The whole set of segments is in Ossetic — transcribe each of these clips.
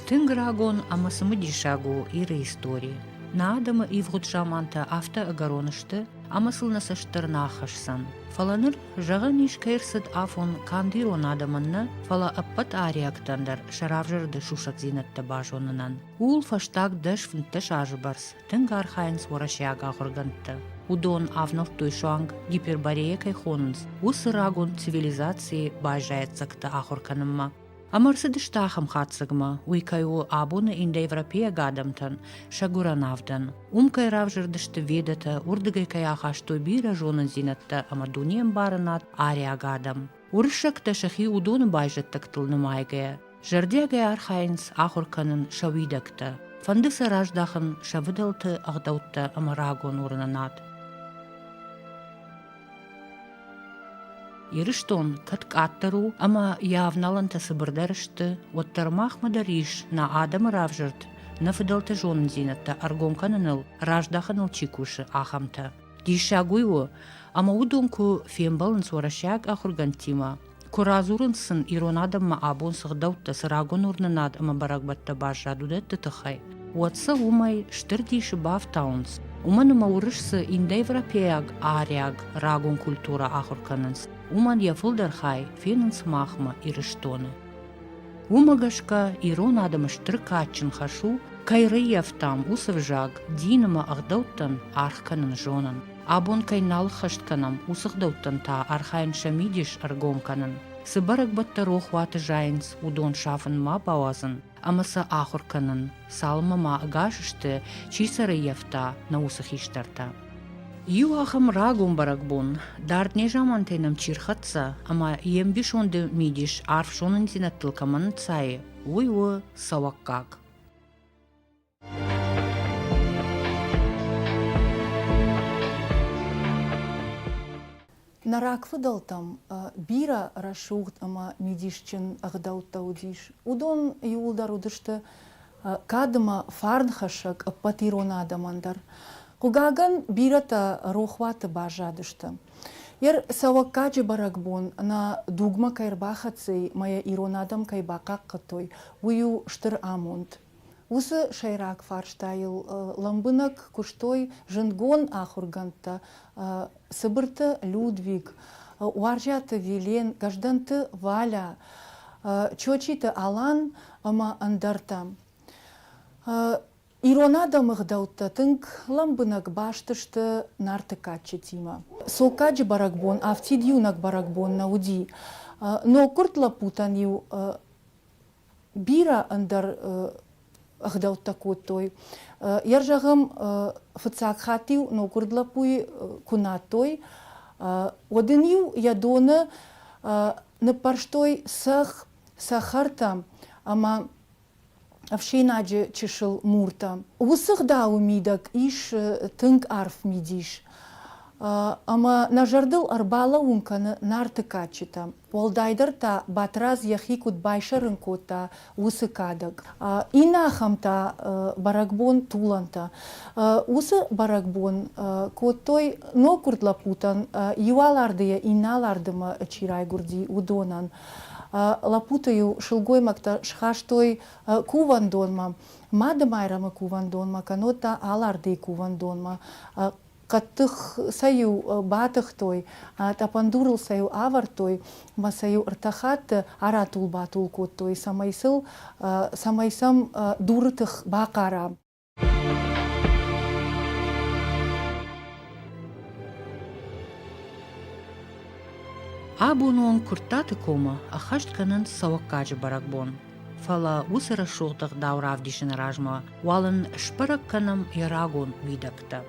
Тынг рагон ӕмӕ цымыдисаг у Иры истори. Нӕ адӕмы ивгъуыд замантӕ афтӕ ӕгӕрон сты, ӕмӕ сыл нӕ цӕст дӕр нӕ ахӕсдзӕн. Фӕлӕ ныр, зӕгъӕн ис, кӕй ӕрцыд афон канд ирон адӕмӕн нӕ, фӕлӕ ӕппӕт ариӕгтӕн дӕр сӕ равзӕрды сусӕгдзинӕдтӕ базонынӕн. Ууыл фӕстаг 10-15 азы бӕрц тынг архайынц уӕрӕсейаг ахуыргӕндтӕ. Уыдон авнӕлдтой суанг Гиперборея кӕй хонынц, уыцы рагон цивилизацийы баззайӕццӕгтӕ ахуыр кӕнынмӕ. Ӕмӕ ӕрцыдысты ахӕм хатдзӕгмӕ, уый кӕй у абоны индоевропейаг адӕмтӕн сӕ гуырӕн авдӕн. Уым кӕй равзӕрдысты ведӕтӕ, уырдыгӕй кӕй ахастой бирӕ зонындзинӕдтӕ ӕмӕ дунеӕмбарынад ариаг адӕм. Уырыссӕгтӕ сӕхи уыдоны байзӕддӕгтыл нымайгӕйӕ, зӕрдиагӕй архайынц ахуыр кӕнын сӕ уидӕгтӕ, фӕнды сӕ раздахын сӕ фыдӕлты ӕгъдӕуттӕ ӕмӕ рагон уырнынад. Ирыстон кӕд къаддӕр у ӕмӕ йӕ авналӕнтӕ цыбырдӕр сты, уӕддӕр махмӕ дӕр ис нӕ адӕмы равзӕрд, нӕ фыдӕлты зонындзинӕдтӕ ӕргом кӕныныл, раздахыныл чи кусы, ахӕмтӕ. Диссаг уый у, ӕмӕ уыдон куы фембӕлынц уӕрӕсейаг ахуыргӕндтимӕ, куы радзурынц сын ирон адӕммӕ абон цы гъдӕуттӕ, цы рагон уырнынад ӕмӕ бӕрӕгбӕттӕ баззад, уыдӕтты тыххӕй, уӕд сӕ уымӕй стыр дисы бафтауынц, уымӕн ӕмӕ уырыс цы индоевропейаг ариаг рагон культурӕ ахуыр кӕнынц, уымӕн йӕ фылдӕр хай фенынц махмӕ, Ирыстоны. Уымӕ гӕсгӕ ирон адӕмы стыр кадджын хӕс у, кӕй рыййӕфтам, уыцы взаг, дин ӕмӕ ӕгъдӕуттӕн аргъ кӕнын зонын. Абон кӕй нал ххӕст кӕнӕм, уыцы гъдӕуттӕн та архайын сӕ мидис ӕргом кӕнын. Цы бӕрӕгбӕттӕ рохуаты зайынц, уыдон сафын ма бауадзын ӕмӕ сӕ ахуыр кӕнын, цалынмӕ ма ӕгас сты, чи сӕ рыййӕфта, нӕ уыцы хистӕртӕ. Иу ахӕм рагон бӕрӕгбон, дард незамантӕй нӕм чи рхӕццӕ ӕмӕ йе мбисонды мидис арф зонындзинӕдтыл кӕмӕн нцайы, уый у цӕуӕггаг. Нӕ рагфыдӕлтӕм бирӕ рӕсугъд ӕмӕ мидисджын ӕгъдӕуттӕ уыдис. Уыдон иууылдӕр уыдысты кад ӕмӕ фарнхӕссӕг ӕппӕт ирон адӕмӕн дӕр. Хъыгагӕн, бирӕтӕ рохуаты баззадысты. Йе рцӕуӕггаджы бӕрӕгбон нӕ дугмӕ кӕй ӕрбахӕццӕ и ӕмӕ йӕ ирон адӕм кӕй бахъахъхъӕдтой, уый у стыр амонд. Уыцы сӕйраг фарстайыл лӕмбынӕг куыстой зындгонд ахуыргӕндтӕ Цыбырты Людвиг, Уарзиаты Вилен, Гӕздӕнты Валя, Чочиты Алан ӕмӕ ӕндӕртӕ. Ирон адӕмы гъдӕуттӕ тынг лӕмбынӕг баст сты Нарты кадджытимӕ. Цоккаджы бӕрӕгбон афтид иунӕг бӕрӕгбон нӕ уыди. Ноггуырд лӕппутӕн-иу бирӕ ӕндӕр ӕгъдӕуттӕ кодтой. Йӕ зӕгъӕм, фыццаг хатт-иу ноггуырд лӕппуйы куы надтой, уӕд ын-иу йӕ доны ныппӕрстой цӕхх, цӕхӕртӕ ӕмӕ ӕфсӕйнаджы чысыл муртӕ. Уыцы гъдауы мидӕг ис тынг арф мидис ӕмӕ нӕ зӕрдыл ӕрбалӕууын кӕны Нарты кадджытӕ. Уӕлдайдӕр та Батрадз йӕхи куыд байсӕрын кодта, уыцы кадӕг. Иннӕ ахӕм та бӕрӕгбон Тулантӕ. Уыцы бӕрӕгбон кодтой ноггуырд лӕппутӕн, иу алардыйӕ иннӕ алардымӕ чи райгуырди, уыдонӕн. Лӕппуты-иу сылгоймӕгтӕ схастой кувӕндонмӕ, Мады Майрӕмы кувӕндонмӕ, кӕннод та Алардыйы кувӕндонмӕ. Хъӕддых сӕ-иу батыхтой, тъӕпӕндурыл сӕ-иу авӕрдтой ӕмӕ сӕ-иу ӕртӕ хатты аратул-батул кодтой, цӕмӕй сыл, цӕмӕй сӕм дуры тых бахъара. Абоны онг Куырттаты комы ӕххӕст кӕнынц цӕуӕггаджы бӕрӕгбон. Фӕлӕ уыцы рӕсугъд ӕгъдау равдисыны размӕ уал ын сбӕрӕг кӕнӕм йӕ рагон уидӕгтӕ.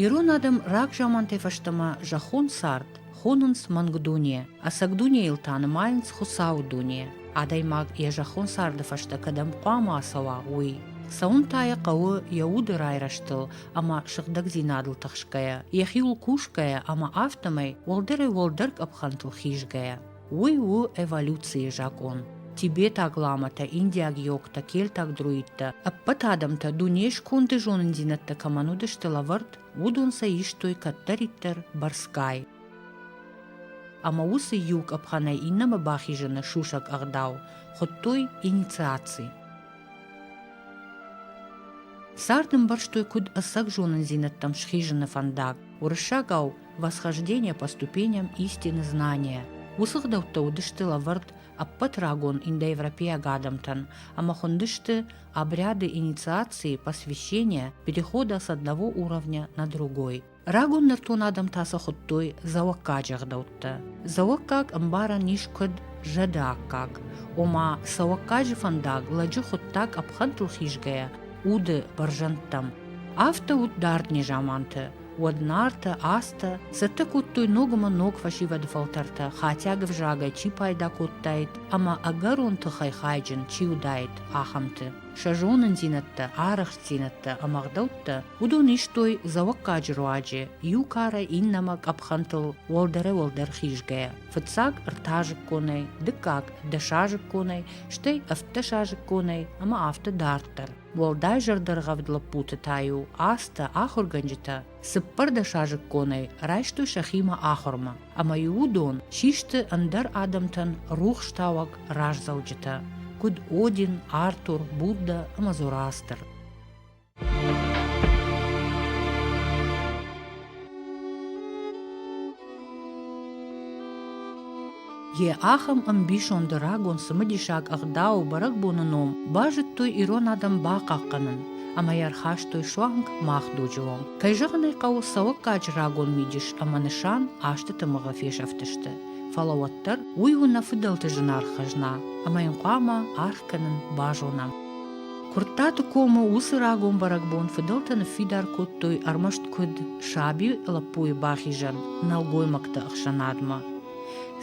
Ирон адӕм рагзамантӕй фӕстӕмӕ зӕххон цард хонынц мӕнг дуне, ӕцӕг дунейыл та нымайынц Хуыцауы дуне, адӕймаг йӕ зӕххон царды фӕстӕ кӕдӕм хъуамӕ ацӕуа, уый. Цӕуын та йӕ хъӕуы йӕ уды райрӕзтыл ӕмӕ сыгъдӕгдзинадыл тыхсгӕйӕ, йӕхиуыл кусгӕйӕ ӕмӕ афтӕмӕй уӕлдӕрӕй-уӕлдӕр къӕпхӕнтыл хизгӕйӕ. Уый у эволюцийы закъон. Тибетаг ламатӕ, индиаг йогтӕ, кельтаг друидтӕ, ӕппӕт адӕмтӕ дунейы сконды зонындзинӕдтӕ кӕмӕн уыдысты лӕвӕрд, уыдон сӕ истой кӕддӕриддӕр бӕрцгай. Ӕмӕ уыцы иу къӕпхӕнӕй иннӕмӕ бахизыны сусӕг ӕгъдау хуыдтой инициаци. Цард ӕмбӕрстой куыд ӕцӕг зонындзинӕдтӕм схизыны фӕндаг, уырыссагау «восхождение по ступеням истины знания». Уыцы гъдӕуттӕ уыдысты лӕвӕрд ӕппӕт рагон индоевропейаг адӕмтӕн ӕмӕ хуындысты обряды инициации, посвящения, перехода с одного уровня на другой. Рагон нӕртон адӕм та сӕ хуыдтой дзӕуӕггаджы ӕгъдӕуттӕ. Дзӕуӕггаг ӕмбарӕн ис куыд зӕды аккаг, ома цӕуӕггаджы фӕндаг лӕджы хуыдта къӕпхӕнтыл хизгӕйӕ уды бӕрзӕндтӕм. Афтӕ уыд дард незаманты. Уӕд Нартӕ, Астӕ цӕттӕ кодтой ног ӕмӕ ног фӕсивӕды фӕлтӕртӕ, хатиаг ӕвзагӕй чи пайда кодтаид ӕмӕ ӕгӕрон тыхӕй хайджын чи уыдаид, ахӕмты. Сӕ зонындзинӕдтӕ, арӕхстдзинӕдтӕ ӕмӕ ӕгъдӕуттӕ уыдон истой Дзӕуӕггаджы руаджы иу карӕй иннӕмӕ къӕпхӕнтыл уӕлдӕрӕй-уӕлдӕр хизгӕйӕ. Фыццаг ӕртӕазыкконӕй, дыккаг дӕсазыкконӕй, стӕй ӕвддӕсазыкконӕй ӕмӕ афтӕ дарддӕр. Уӕлдай зӕрдӕргъӕвд лӕппуты та-иу азтӕ ахуыргӕнджытӕ цыппӕрдӕсазыкконӕй райстой сӕхимӕ ахуырмӕ, ӕмӕ-иу уыдон систы ӕндӕр адӕмтӕн рухстауӕг раздзӕуджытӕ, куыд Один, Артур, Будда ӕмӕ Зороастр. Йе ахӕм ӕмбисонды рагон цымыдисаг ӕгъдауы бӕрӕгбоны ном базыдтой ирон адӕм бахъахъхъӕнын ӕмӕ йӕ ӕрхастой суанг мах дуджы онг. Кӕй зӕгъын ӕй хъӕуы, цӕуӕггаджы рагон мидис ӕмӕ нысан азты тымыгъы фесӕфтысты, фӕлӕ уӕддӕр уый у нӕ фыдӕлты зынаргъ хӕзна ӕмӕ йын хъуамӕ аргъ кӕнын базонӕм. Куырттаты комы уыцы рагон бӕрӕгбон фыдӕлтӕ ныффидар кодтой ӕрмӕст куыд саби лӕппуйы бахизӕн нӕлгоймӕгты ӕхсӕнадмӕ.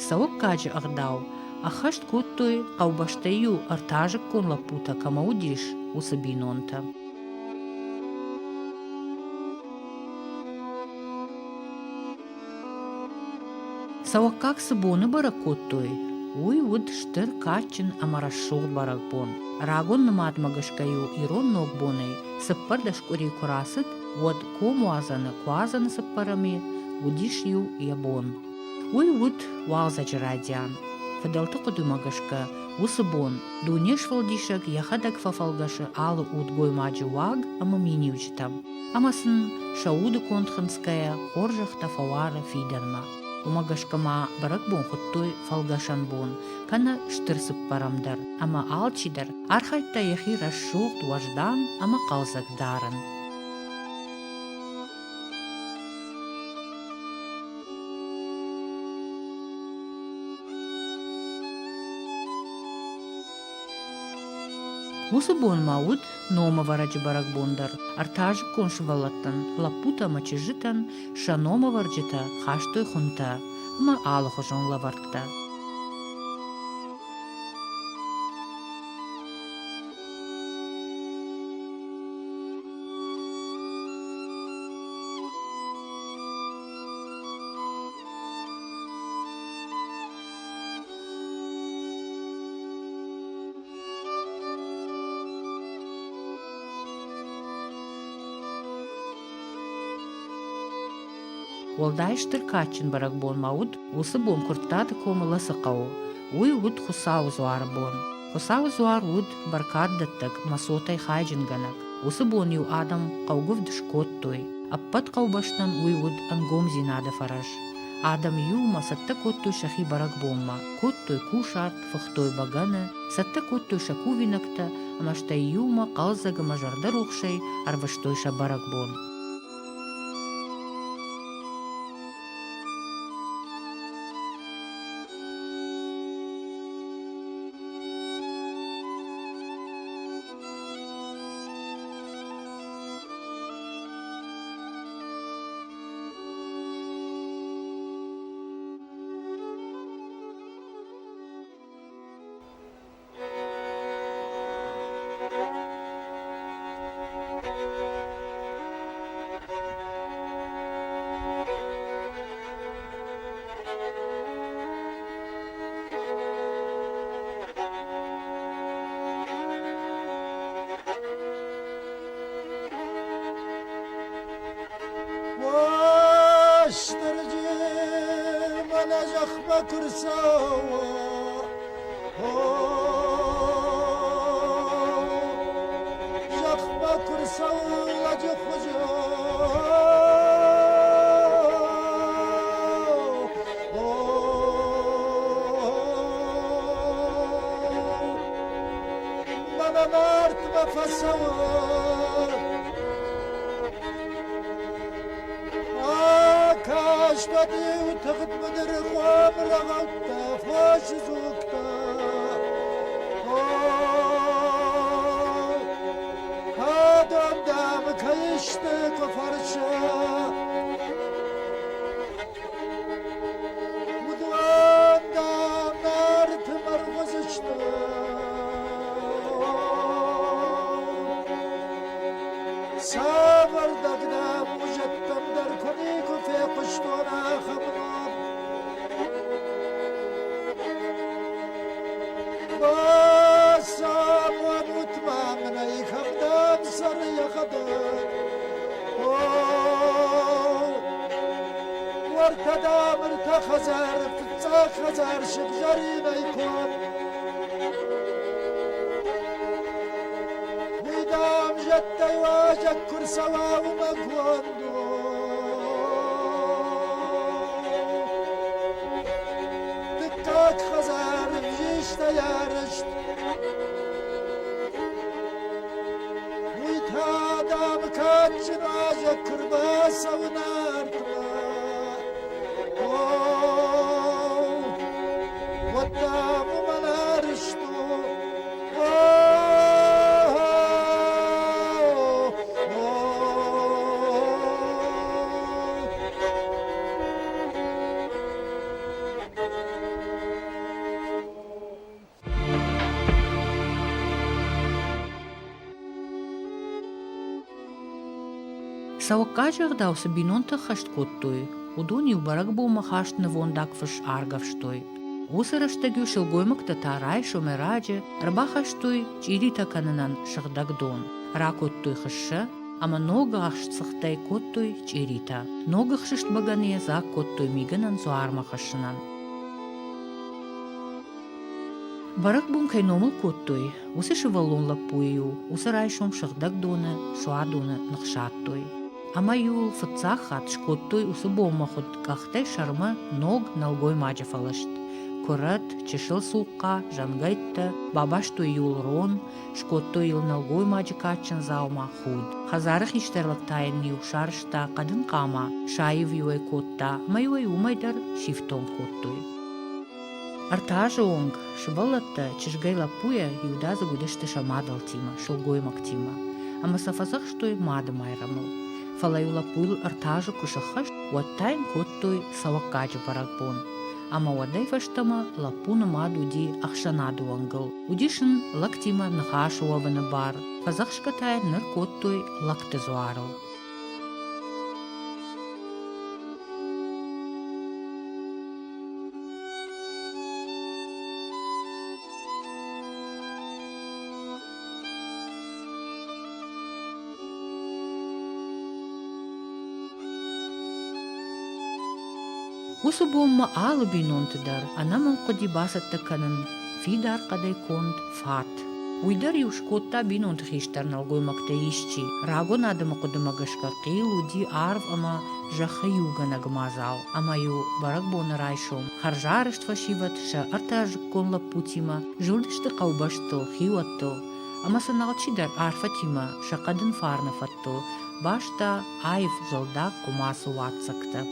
Цӕуӕггаджы ӕгъдау ӕххӕст кодтой, хъӕубӕстӕй-иу ӕртӕазыккон лӕппутӕ кӕмӕ уыдис, уыцы бинонтӕ. Цӕуӕггаг цы боны бӕрӕг кодтой, уый уыд стыр кадджын ӕмӕ рӕсугъд бӕрӕгбон. Рагон нымадмӕ гӕсгӕ-иу ирон ногбонӕй 14 къуыри куы рацыд, уӕд комуадзӕны куадзӕны цыппӕрӕмы уыдис-иу йӕ бон. Уый уыд уалдзӕджы райдиан. Фыдӕлты хъуыдымӕ гӕсгӕ, уыцы бон Дунесфӕлдисӕг йӕхӕдӕг фӕфӕлгӕсы алы удгоймаджы уаг ӕмӕ миниуджытӕм, ӕмӕ сын сӕ удыконд хынцгӕйӕ хорзӕхтӕ фӕуары фидӕнмӕ. Уымӕ гӕсгӕ ма бӕрӕгбон хуыдтой фӕлгӕсӕн бон, кӕнӕ стыр цыппӕрӕм дӕр, ӕмӕ алчидӕр архайдта йӕхи рӕсугъд, уӕздан ӕмӕ хъӕлдзӕг дарын. Уыцы бон ма уыд номӕвӕрӕджы бӕрӕгбон дӕр. Ӕртӕазыккон сывӕллӕттӕн, лӕппутӕ ӕмӕ чызджытӕн сӕ номӕвӕрджытӕ хастой хуынтӕ ӕмӕ алыхуызон лӕвӕрттӕ. Уӕлдай стыр кадджын бӕрӕгбон ма уыд уыцы бон Куырттаты комы Лӕцы хъӕуы. Уый уыд Хуыцауы дзуары бон. Хуыцауы дзуар уыд бӕркаддӕттӕг ӕмӕ цотӕй хайджынгӕнӕг. Уыцы бон-иу адӕм хъӕугуывд скодтой. Ӕппӕт хъӕубӕстӕн уый уыд ӕнгомдзинады фӕрӕз. Адӕм иумӕ цӕттӕ кодтой сӕхи бӕрӕгбонмӕ, кодтой кусарт, фыхтой бӕгӕны, цӕттӕ кодтой сӕ кувинӕгтӕ ӕмӕ стӕй иумӕ хъӕлдзӕг ӕмӕ зӕрдӕрухсӕй ӕрвыстой сӕ бӕрӕгбон. Уӕлӕ зӕхмӕ куы рцӕуа, зӕхмӕ куы рцӕуы лӕджы хуызы. Мӕнӕ Нартмӕ фӕцӕуы. Акастӕн-иу тыгъд быдыры хъом рӕгъӕуттӕ, фосы дзугтӕ. Адон, дам, кӕй сты, куы фӕрсы. Уыдон, дам, Нарты мӕргъуыдзысты. Цавӕрдӕг дам уызӕттӕм дӕр куы никуы фехъуыстон ахӕм ном. Бацамонут ма мын ӕй, кӕмдӕм цӕры йӕхӕдӕг. О, уӕртӕ дам ӕртӕ хӕдзары, фыццаг хӕдзар сыгъзӕринӕй конд. Уый, дам, зӕдтӕй уазӕг куы рцӕуа, уымӕ конд у. Дыккаг хӕдзар ӕвзистӕй арӕзт. Уый та, дам, кадджын уазӕг куы рбацӕуы Нартмӕ. О, уӕд, дам, уымӕн арӕзт у. Цӕуӕггаджы ӕгъдау цы бинонтӕ ӕххӕст кодтой, уыдон-иу бӕрӕгбонмӕ хаст нывондаг фыс аргӕвстой. Уыцы рӕстӕг-иу сылгоймӕгтӕ та райсомӕй раджы ӕрбахастой чъиритӕ кӕнынӕн сыгъдӕг дон, ракодтой хыссӕ ӕмӕ ног ахст цыхтӕй кодтой чъиритӕ. Ног ӕхсыст бӕгӕныйӕ дзаг кодтой мигӕнӕн дзуармӕ хӕссынӕн. Бӕрӕгбон кӕй номыл кодтой, уыцы сывӕллон лӕппуйы-иу уыцы райсом сыгъдӕг доны, суадоны ныхсадтой. Ӕмӕ-иу ыл фыццаг хатт скодтой уыцы бонмӕ хуыд къӕхтӕй сӕрмӕ ног нӕлгоймаджы фӕлыст. Куырӕт, чысыл цухъхъа, зӕнгӕйттӕ, бабастой-иу ыл рон, скодтой йыл нӕлгоймаджы кадджын дзаума, худ. Хӕдзары хистӕр лӕг та йын-иу сарӕзта хъӕдын хъама, саив-иу ӕй кодта ӕмӕ-иу ӕй уымӕй дӕр сифтонг кодтой. Ӕртӕ азы онг сывӕллӕттӕ чызгӕй-лӕппуйӕ иудадзыг уыдысты сӕ мадӕлтимӕ, сылгоймӕгтимӕ, ӕмӕ сӕ фӕдзӕхстой Мады Майрӕмыл. Фӕлӕ-иу лӕппуйыл ӕртӕ азы куы сӕххӕст, уӕд та йын кодтой цӕуӕггаджы бӕрӕгбон. Ӕмӕ уӕдӕй фӕстӕмӕ лӕппу нымад уыди ӕхсӕнады уӕнгыл, уыдис ын лӕгтимӕ ныхасы уӕвыны бар, фӕдзӕхсгӕ та йын ныр кодтой лӕгты дзуарыл. Уыцы бонмӕ алы бинонты дӕр ӕнӕмӕнг хъуыди бацӕттӕ кӕнын фидар хъӕдӕй конд фат. Уый дӕр-иу скодта бинонты хистӕр нӕлгоймӕгтӕй исчи. Рагон адӕмы хъуыдымӕ гӕсгӕ хъил уыди арв ӕмӕ зӕххы иугӕнӕг мадзал, ӕмӕ-иу бӕрӕгбоны райсом хӕрзарӕзт фӕсивӕд сӕ ӕртӕазыккон лӕппутимӕ зылдысты хъӕубӕстыл, хиуӕттыл, ӕмӕ сын алчидӕр арфӕтимӕ сӕ хъӕдын фарны фӕдтыл баста аив зӕлдаг хъуымацы уаццӕгтӕ.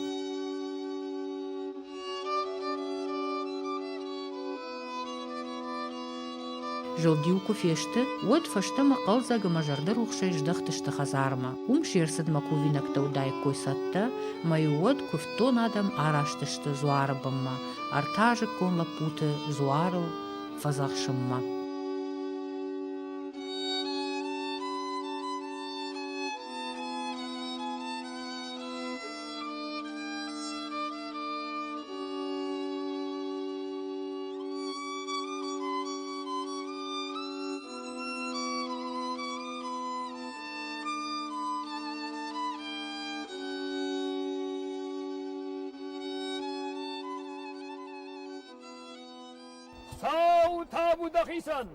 Зылд-иу куы фесты, уӕд фӕстӕмӕ хъӕлдзӕг ӕмӕ зӕрдӕрухсӕй здӕхтысты хӕдзармӕ. Уым се рцыдмӕ кувинӕгтӕ уыдаиккой цӕттӕ, ӕмӕ-иу уӕд куывддон адӕм араст сты дзуары бынмӕ, ӕртӕазыккон лӕппуты дзуарыл фӕдзӕхсынмӕ. табу дӕхицӕн!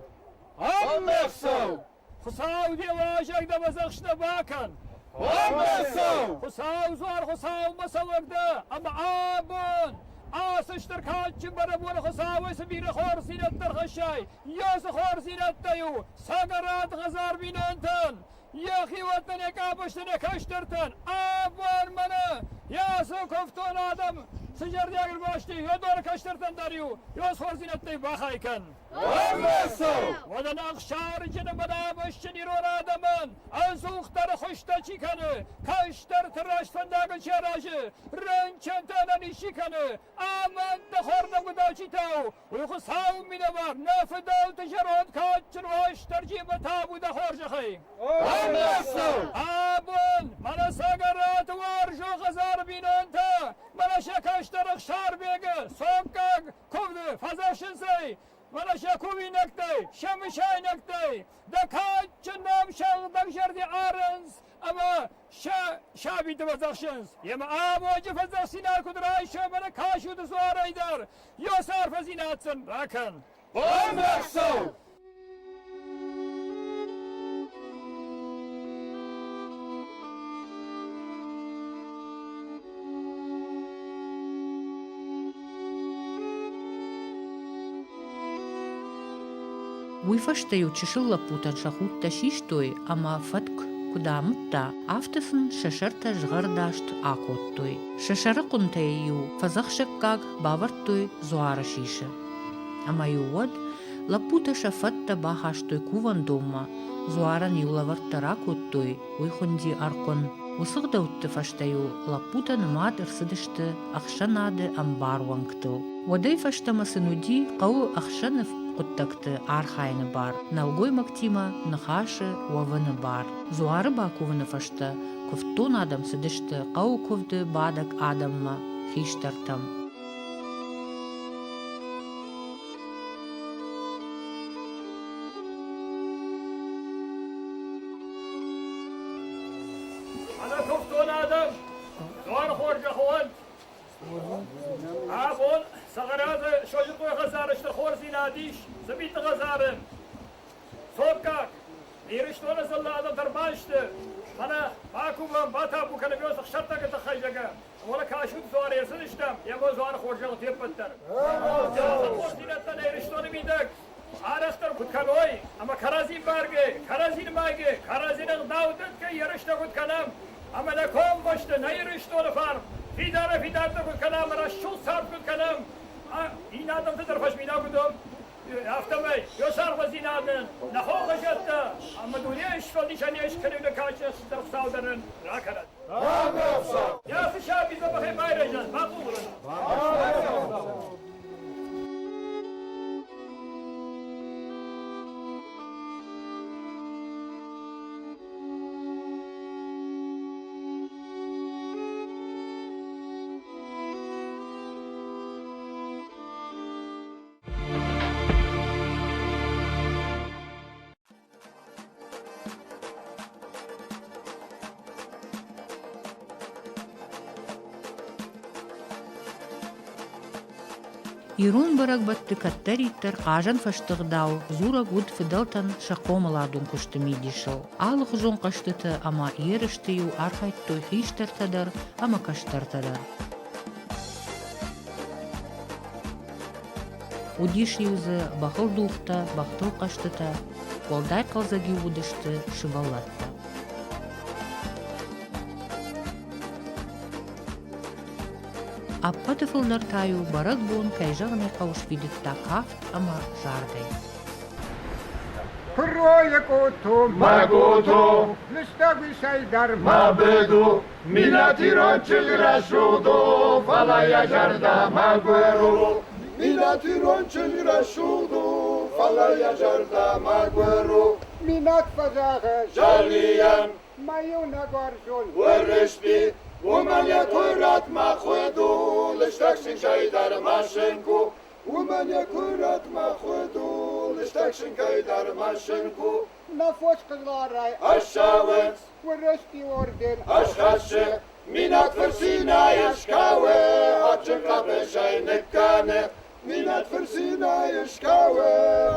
Ӕмӕхсӕв! Хуыцау де уазӕг дӕ фӕдзӕхстӕ бакӕн! Ӕмӕхсӕв! Хуыцау дзуар Хуыцаумӕ цӕуӕг дӕ, ӕмӕ абон ацы стыр кадджын бӕрӕгбоны Хуыцауӕй цы бирӕ хорздзинӕдтӕ ӕрхӕссай, йӕ цы хорздзинӕдтӕ-иу цӕгӕрӕд хӕдзар бинонтӕн, йӕ хиуӕттӕн, йӕ къабӕзтӕн, йӕ кӕстӕртӕн, абон мӕнӕ йӕ ацы куывтон адӕм цы зӕрдиаг ӕрбасти, уыдоны кӕстӕртӕн дӕр-иу йӕ хорздзинӕдтӕй бахай кӕн. Уӕдӕ нӕ ӕхсарджын ӕмӕ намысджын ирон адӕмӕн ӕдзухдӕр хуызтӕ чи кӕны, кӕстӕрты раст фӕндагыл чи аразы, рынчынтӕ ӕнӕниз чи кӕны, амӕндты хорнӕгуыдау чи тауы, уый Хуыцауы минӕвар, нӕ фыдӕлты зӕронд кадджын Уастырджимӕ табу дӕ хорзӕхӕй! Абон мӕнӕ Цӕгӕраты уарзон хӕдзары бинонтӕ, мӕнӕ сӕ кӕстӕр Ӕхсарбегы цонггаг куывды фӕдзӕхсынц ӕй, мӕнӕ сӕ кувинӕгтӕй, сӕ мысайнӕгтӕй, дӕ кадджын ном сыгъдӕг зӕрди арынц ӕмӕ сӕ сабиты фӕдзӕхсынц. Емӕ амоджы фӕдзӕхсинаг куыд райсӕм ӕмӕ кӕсут дзуарӕй дӕр, йӕ арфӕдзинад сын ракӕн. Ӕмӕхсӕв! Уый фӕстӕ-иу чысыл лӕппутӕн сӕ худтӕ систой ӕмӕ фӕтк куыд амыдта, афтӕ сын сӕ сӕртӕ згъӕрдаст акодтой. Сӕ сӕрыхъуынтӕй-иу фӕдзӕхсӕггаг бавӕрдтой дзуары сисы. Ӕмӕ-иу уӕд лӕппутӕ сӕ фӕдтӕ бахастой кувӕндонмӕ, дзуарӕн-иу лӕвӕрттӕ ракодтой, уый хуынди ӕрхъуын. Уыцы гъдӕутты фӕстӕ-иу лӕппутӕ нымад ӕрцыдысты ӕхсӕнады ӕмбар уӕнгтыл. Уӕдӕй фӕстӕмӕ сын уыди хъӕуы ӕхсӕны хъуыддӕгты архайыны бар, нӕлгоймӕгтимӕ ныхасы уӕвыны бар. Дзуары бакувыны фӕстӕ куывддон адӕм цыдысты хъӕуы куывды бадӕг адӕммӕ, хистӕртӕм. Ӕнӕкуывдон адӕм, дзуары хорзӕх уӕнт! Абон Сӕгъӕраты Созырхъойы хӕдзары стыр хорздзинад ис Цыбиты хӕдзары. Цоггаг, Ирыстоны дзыллӕ адӕм дӕр ма сты, фӕлӕ бакувӕм, батабу кӕнӕм йӕ ӕхсӕртӕгы тыххӕй, зӕгъгӕ. Уӕлӕ кӕсут дзуары ӕрцыдыстӕм, йӕ дзуары хорзӕх не ппӕт дӕр. Хорздзинӕдтӕ нӕ Ирыстоны мидӕг арӕхдӕр куыд кӕной ӕмӕ кӕрӕдзи баргӕ, кӕрӕдзи нымайгӕ, кӕрӕдзи ӕгъдау дӕтгӕ ерыстӕ куыд кӕнӕм, ӕмӕ нӕ комбӕсты, нӕ Ирыстоны фарн фидарӕй-фидардӕр куыд кӕнӕм, рӕсугъд цард куыд кӕнӕм, иннӕ адӕмты дӕр фӕзминаг уыдон, афтӕмӕй йӕ саргъуыдзинадӕн нӕ хохы зӕдтӕ ӕмӕ дунейы сфӕлдисӕн йе скӕнӕг кадджын стыр Хуыцау дӕр нын ракӕнӕд. Йӕ цы саби дзӕбӕхӕй байрӕзӕд, бахъомыл Ирон бӕрӕгбӕтты кӕддӕриддӕр хъазӕн фӕстыгъдау дзурӕг уыд фыдӕлтӕн сӕ хъомыладон куысты мидисыл. Алыхуызон хъӕзтыты ӕмӕ ерысты-иу архайдтой хистӕртӕ дӕр ӕмӕ кӕстӕртӕ дӕр. Уыдис-иу дзы бӕхылдугътӕ, бӕхтыл хъӕзтытӕ, уӕлдай хъӕлдзӕг-иу уыдысты сывӕллӕттӕ. Ӕппӕты фылдӕр та-иу бӕрӕгбон, кӕй зӕгъын ӕй хъӕуы, сфидыдта кафт ӕмӕ зардӕй. Куыройы къото, мӕ къото, лыстӕг уисӕй дӕр мӕ быду, Минӕт ирон чызг рӕсугъд у, фӕлӕ йӕ зӕрдӕ мӕгуыр у. Минӕт ирон чызг рӕсугъд у, фӕлӕ йӕ зӕрдӕ мӕгуыр у. Минӕт фӕзӕгъы Залийӕн, мӕ иунӕг уарзон Уырысби, уымӕн йӕ куырӕт мӕ хуыд у, лыстӕг сынкӕй дӕр ма сынк у. Уымӕн йӕ куырӕт мӕ хуыд у, лыстӕг сынкӕй дӕр ма сынк у. Нӕ фос хъызларӕй ӕссӕуынц, Уырысби орден ӕсхӕссы, Минӕт фырцинӕй ӕскӕуы, адджын хъӕбысӕй ныккӕны. Минӕт фырцинӕй ыскӕуы,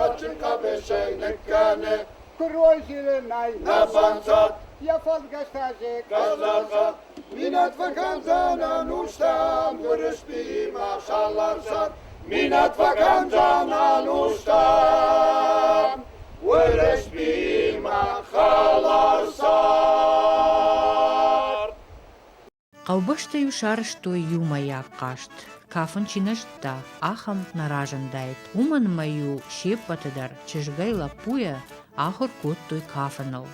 адджын хъӕбысӕй ныккӕны. Куырой зилынӕй нӕ банцад, йӕ фӕлгӕстӕ зег. Минӕт фӕкӕндзӕн ӕнустӕм Уырысбиимӕ хӕлар цард. Минӕт фӕкӕндзӕн ӕнустӕм Уырысбиимӕ хӕлар цард. Хъӕубӕстӕ-иу сарӕзтой иумӕйаг хъазт. Кафын чи нӕ зыдта, ахӕм нӕ разындаид. Уымӕн ӕмӕ-иу се ппӕты дӕр чызгӕй-лӕппуйӕ ахуыр кодтой кафыныл.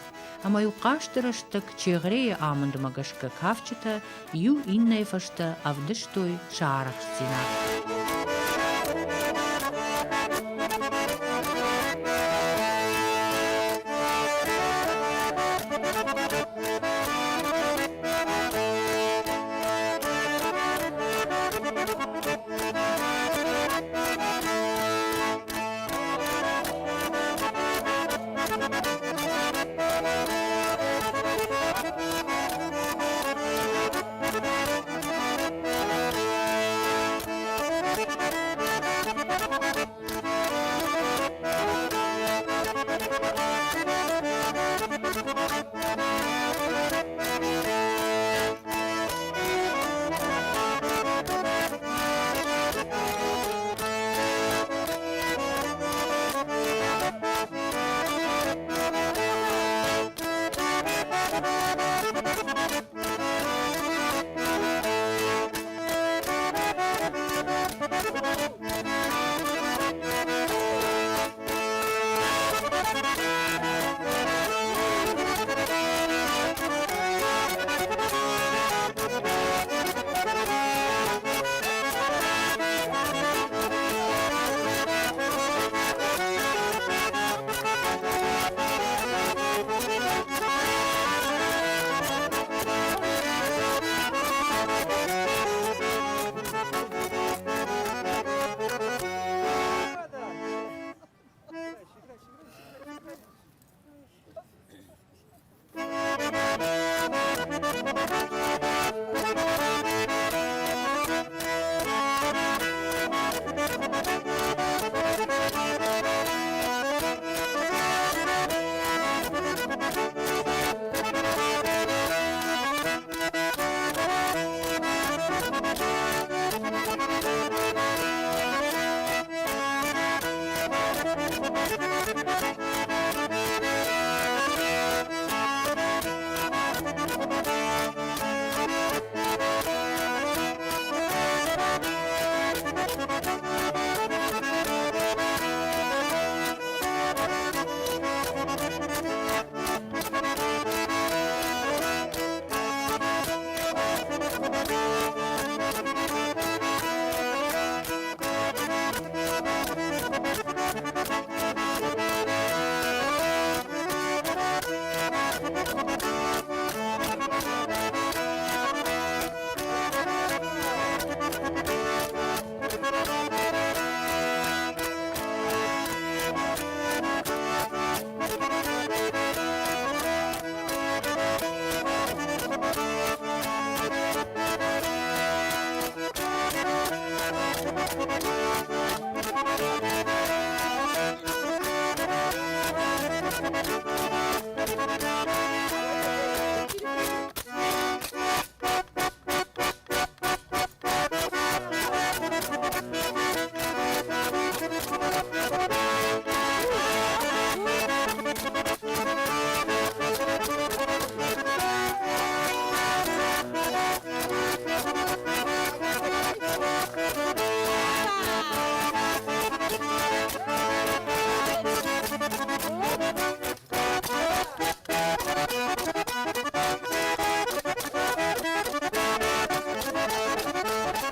Ӕмӕ-иу хъазты рӕстӕг чегърейы амындмӕ гӕсгӕ кафджытӕ иу иннӕйы фӕстӕ ӕвдыстой сӕ арӕхстдзинад.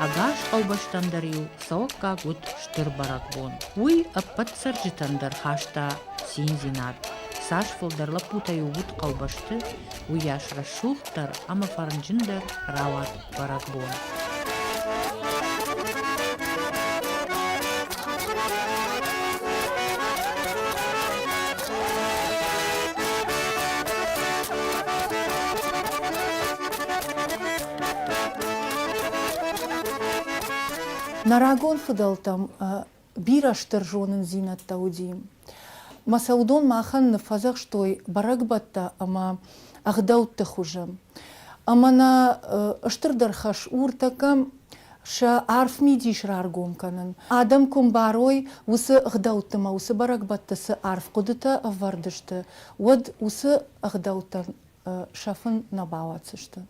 Ӕгас хъӕубӕстӕн дӕр-иу цӕуӕггаг уыд стыр бӕрӕгбон. Уый ӕппӕт цӕрджытӕн дӕр хаста циндзинад. Цас фылдӕр лӕппутӕ-иу уыд хъӕубӕсты, уыйас рӕсугъддӕр ӕмӕ фӕрнджындӕр рауад бӕрӕгбон. Нӕ рагон фыдӕлтӕм бирӕ стыр зонындзинӕдтӕ уыди. Мӕ сӕ уыдон махӕн ныффӕдзӕхстой бӕрӕгбӕттӕ ӕмӕ ӕгъдӕутты хуызы. Ӕмӕ нӕ стырдӕр хӕс у ӕртӕккӕ сӕ арф мидис раргом кӕнын. Адӕм куы мбарой, уыцы ӕгъдӕутты ӕмӕ уыцы бӕрӕгбӕтты цы арф хъуыдытӕ ӕвӕрд сты, уӕд уыцы ӕгъдӕуттӕн сӕфын нӕ бауадздзысты.